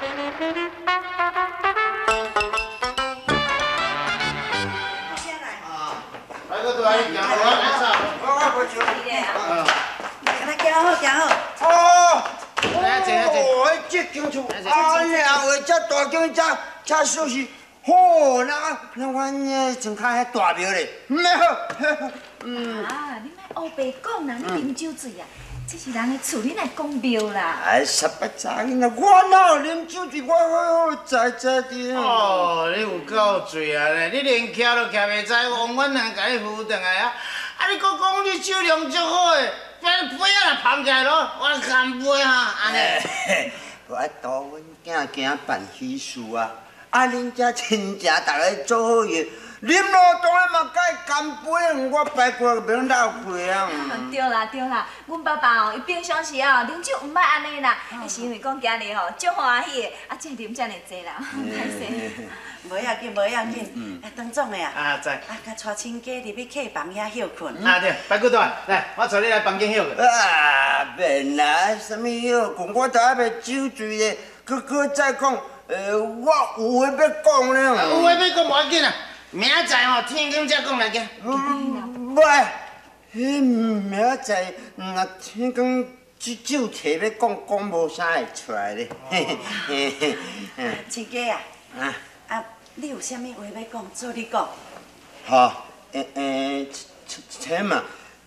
来个大，你行路啊，来，行好，行好。哦，来，坐坐。哦，这间厝，哎呀，话这大间这这舒适，好，那那阮呢穿较彼大庙咧，毋好。嗯。啊，你莫乌白讲啦，你啉酒醉啊？这是人的厝，你来讲庙啦？哎，十八查囡仔，我哪有啉酒醉？我好好在在的。哦，你有够醉啊咧！你连徛都徛袂知，王阮人共你扶转来啊！啊，你阁讲你酒量足好的，杯仔若捧起来咯，我干杯哈，按呢。无爱图阮囝囝办喜事啊！啊，恁遮亲戚逐个做好伊。啉落当然嘛该干杯，我排骨免落气啊。对啦对啦，阮爸爸哦，伊平常时哦，啉酒毋捌按呢啦，是因为讲今日吼足欢喜的，啊，才啉遮尔济啦，歹势。无要紧，无要紧。啊，张总的啊，啊在。啊，共带亲家入去客房遐歇睏。啊对，排骨大，来，我带你来房间歇睏。啊，免啦，啥物歇睏，我都还袂酒醉咧，阁阁再讲，我有话欲讲咧。有话欲讲无要紧啊。明仔载吼，天光才讲来行。喂，彼明仔载若天光酒酒提欲讲，讲无啥会出来咧。亲家啊，啊，你有啥物话欲讲，做你讲。好，这嘛，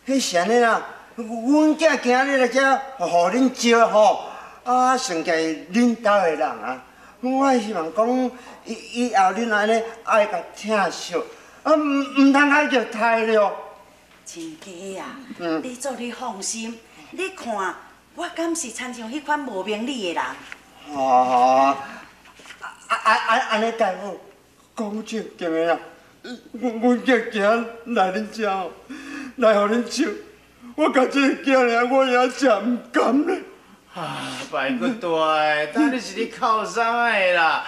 彼是按呢啦，阮囝今日来遮，予恁招吼，啊，算计恁兜的人啊。我希望讲，以以后恁按呢爱共疼惜，啊，毋毋通爱虐待了。亲家啊，你做你放心，你看我敢是亲像彼款无明理的人？哦，啊啊啊！按呢盖好，讲正经的啦，阮阮囝今仔来恁遮哦，来予恁笑，我共这个囝尔，我也食毋甘咧。啊，排骨大的，到底是咧哭啥的啦？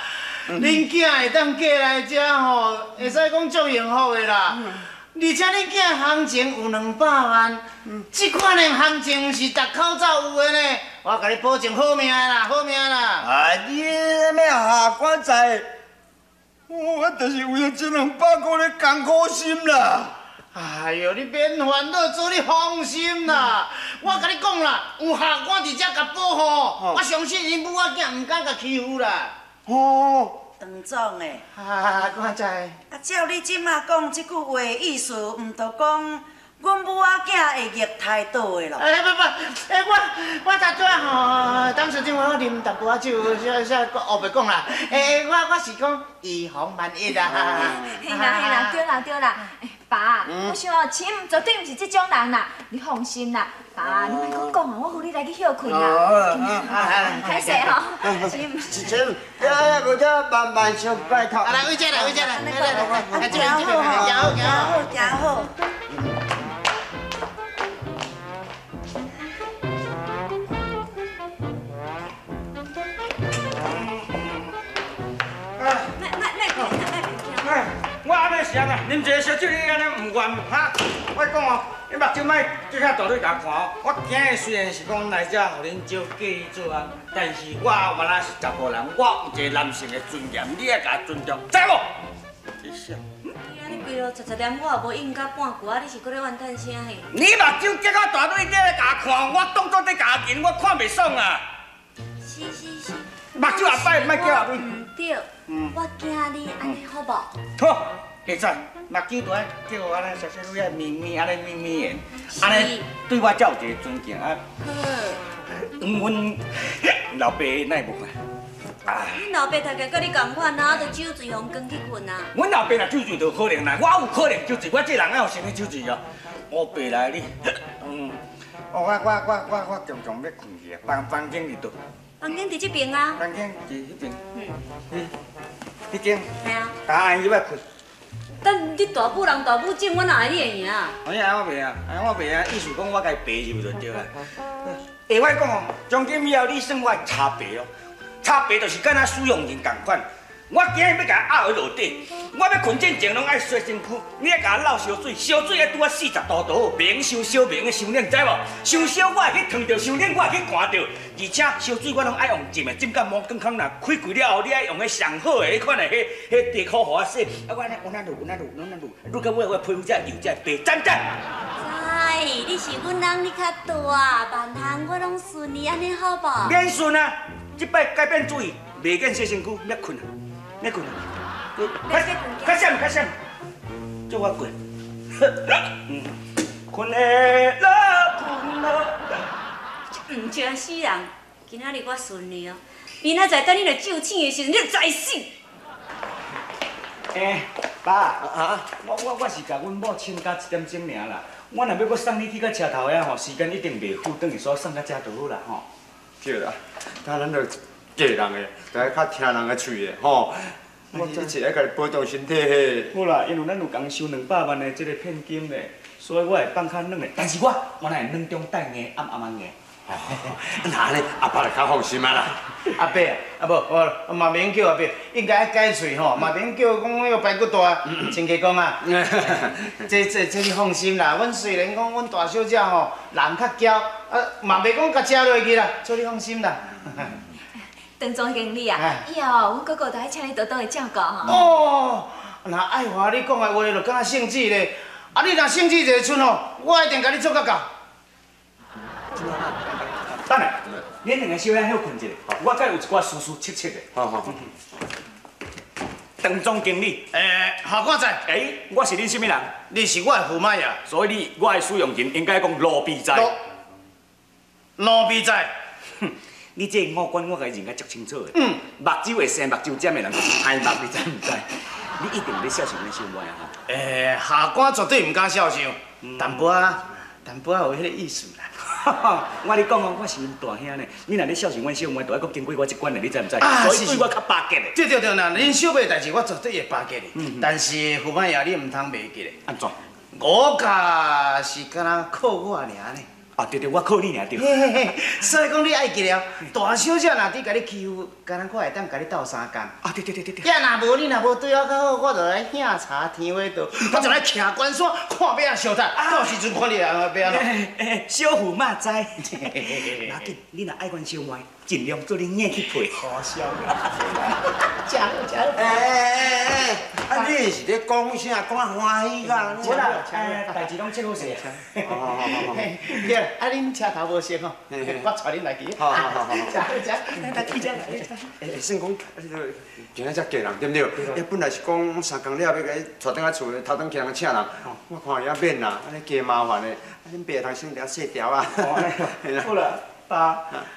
恁囝会当嫁来遮吼，会使讲足幸福的啦。而且恁囝行情有200万，这款的行情毋是逐口走有的呢。我共你保证好命的啦，好命啦。啊，你欲下棺材，我就是为了这200箍咧艰苦心啦。哎哟，你免烦恼，做你放心啦。我共你讲啦，有下官伫遮共保护，我相信𪜶母仔囝毋敢共欺负啦。哦，张总的。啊，我知。啊，照你这马讲这句话的意思，毋就讲阮母仔囝会虐待倒的咯？哎不不，哎我我拄仔吼，董事长我啉淡薄仔酒，小小乌白讲啦。哎我我是讲以防万一啦。嘿啦嘿啦，对啦对啦。爸，我想哦，秦绝对毋是这种人啦，你放心啦，爸，你莫阁讲啊，我扶你来去歇睏啦。歹势吼，秦。秦，哎，无这慢慢相拜托。来，位姐来，位姐来，来来来，来这边行这边，行好行好行好。我按呢是按呢，啉一个烧酒你按呢毋愿哈？我讲哦，你目睭莫对遐大蕊共看哦。我今日虽然是讲来遮予恁招嫁你做翁，但是我原来是查埔人，我有一个男性的尊严，你爱共我尊重，知无？这啥？你规路直直念，我也无应甲半句啊！你是阁咧怨叹啥嘿？你目睭结到大蕊，你咧共我看，我当作咧共我紧，我看袂爽啊！是是是。目睭也摆，莫叫阿蕊。毋对，我惊你按呢好无？好，会使，目睭就爱叫我按呢小细女仔眯眯，按呢眯眯的，按呢对我才有一个尊敬啊。好。阮老爸哪会无看？恁老爸读册佮你仝款啊，就酒醉予人关去睏啊。阮老爸若酒醉就可能啦，我有可能酒醉，我这人哪有啥物酒醉哦？我爸来你，哦，我强强欲睏去啊，房房间伫佗？房间伫这边啊。房间伫彼边。彼间。嘿啊。共我按入来睏。等你大母人大母种，我哪会你会赢？哎呀，我袂啊，哎我袂啊，意思讲我共伊爬入就对啦。欸，我讲哦，从今以后你算我的柴爸哦，柴爸就是敢若使用人仝款。我今日欲共壓予落底，我欲睏進前攏愛洗身軀，你愛共我滷燒水，燒水愛拄啊40度就好，袂用傷燒，袂用傷冷，知無？傷燒我會去燙著，傷冷我會去寒著。而且燒水我攏愛用浸的，浸到毛管孔若開開了後，你愛用彼上好的彼款的彼彼地箍予我洗。啊，我按呢按呢滷，按呢滷，按呢滷，滷到尾我皮膚才會油才會白，知毋知？知，你是阮翁，你較大，萬項我攏順你，按呢好無？免順啊！這擺改變主意，袂見洗身軀，欲睏啊！欲睏啊！較較閃較閃，做我過。睏的落，睏落。毋正死人，今仔日我順你哦。明仔載等你來就醒的時陣，你就知死。欸，爸，啊，我是共阮某請假一點鐘爾啦。我若欲閣送你去到車頭遐吼，時間一定袂赴，轉去所送到遮就好啦吼。對啦，但咱著嫁人的，著愛較聽人的喙的吼。我一切愛家己保重身體嘿。好啦，因為咱有共收200萬的這個騙金咧，所以我會放較軟的。但是我原來軟中帶硬，暗暗仔硬。那按呢，阿爸就較放心啊啦。阿伯啊，啊無，我嘛免叫阿伯，應該愛改喙吼，嘛免叫講彼個排骨大，親家公啊，這你放心啦。阮雖然講阮大小姐吼人較嬌，啊嘛袂講共食落去啦，做你放心啦。鄧總經理啊，以後阮哥哥都愛請你多多的照顧吼。哦，若愛華你講的話就敢若聖旨咧，啊你若聖旨一个出吼，我一定共你做甲到。等下，恁兩个小歇歇睏一下，我閣有一寡私事切切的。好好。鄧總經理，下官在。欸，我是恁啥物人？你是我的駙馬爺，所以你我的使用人應該講奴婢在。奴婢在。哼，你這個五官我共你認甲足清楚的。目睭會生目睭尖的人就是歹目，你知毋知？你一定咧笑想阮小妹啊吼。欸，下官絕對毋敢肖想，淡薄仔，淡薄仔有彼個意思啦。我咧講哦，我是𪜶大兄呢。你若咧孝順阮小妹，就愛閣經過我這關的，你知毋知？所以對我較巴結的。對對對，若恁小妹的代誌，我絕對會巴結的。但是駙馬爺，你毋通袂記咧。按怎？我甲是敢若靠我爾呢。啊對對，我靠你爾對。所以講你愛記咧，大小姐若佇共你欺負，敢若我會當共你鬥相共。啊對對對對對。呀，若無你若無對我較好，我就來喝茶天話道，我就來徛關山看欲按怎相殺，到時陣看你會欲按怎。小駙馬知。無要緊，你若愛阮小妹，盡量做恁囝去陪。好笑。食好食好。欸，啊你是咧講啥？講啊歡喜甲？無啦，代誌攏切好勢。對，啊恁車頭無熟吼，我帶恁來去。好好好好。食好食，來來去食來去食。欸，算講，啊你今仔才嫁人對毋對？伊本來是講三工了後欲共伊帶轉來厝，頭轉去通請人，我看伊也免啦，按呢加麻煩的。啊，恁爸會通先掠細條啊。好啦，爸，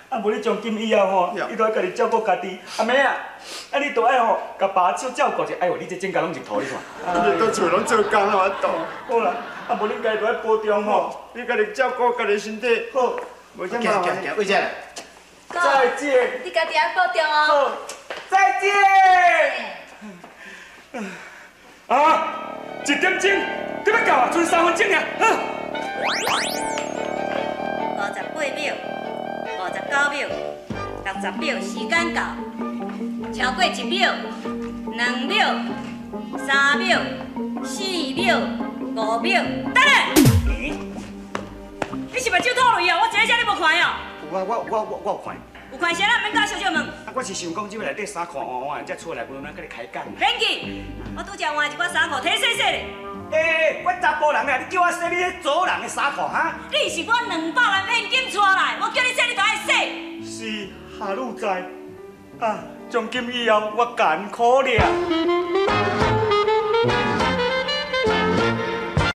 啊無你從今以後吼，你都愛家己照顧家己。阿妹啊，啊你都愛吼，共爸少照顧者。哎喲，你這指甲攏入塗，你看。你佇厝攏做工了，我好啦，啊無恁家己都愛保重吼，你家己照顧家己身體。好，無啥麻煩。為啥？再見。你家己愛保重哦。好，再見。啊，1點鐘，你欲到啊？賰3分鐘爾。58秒，59秒，60秒，時間到，超過1秒、2秒、3秒、4秒、5秒，等下，你是目睭吐淚哦？我坐這你無看哦？有啊，我有看。有看啥？咱免甲小借問。啊，我是想講，這內底衫褲換換，才出來，阮咱佮你開講。免去，我拄才換一寡衫褲，提洗洗咧。欸，我查埔人啊，你叫我洗你彼祖人的衫褲哈？你是我200萬騙金帶來，我叫你洗，你就愛洗。是，下女在。啊，從今以後我艱苦了。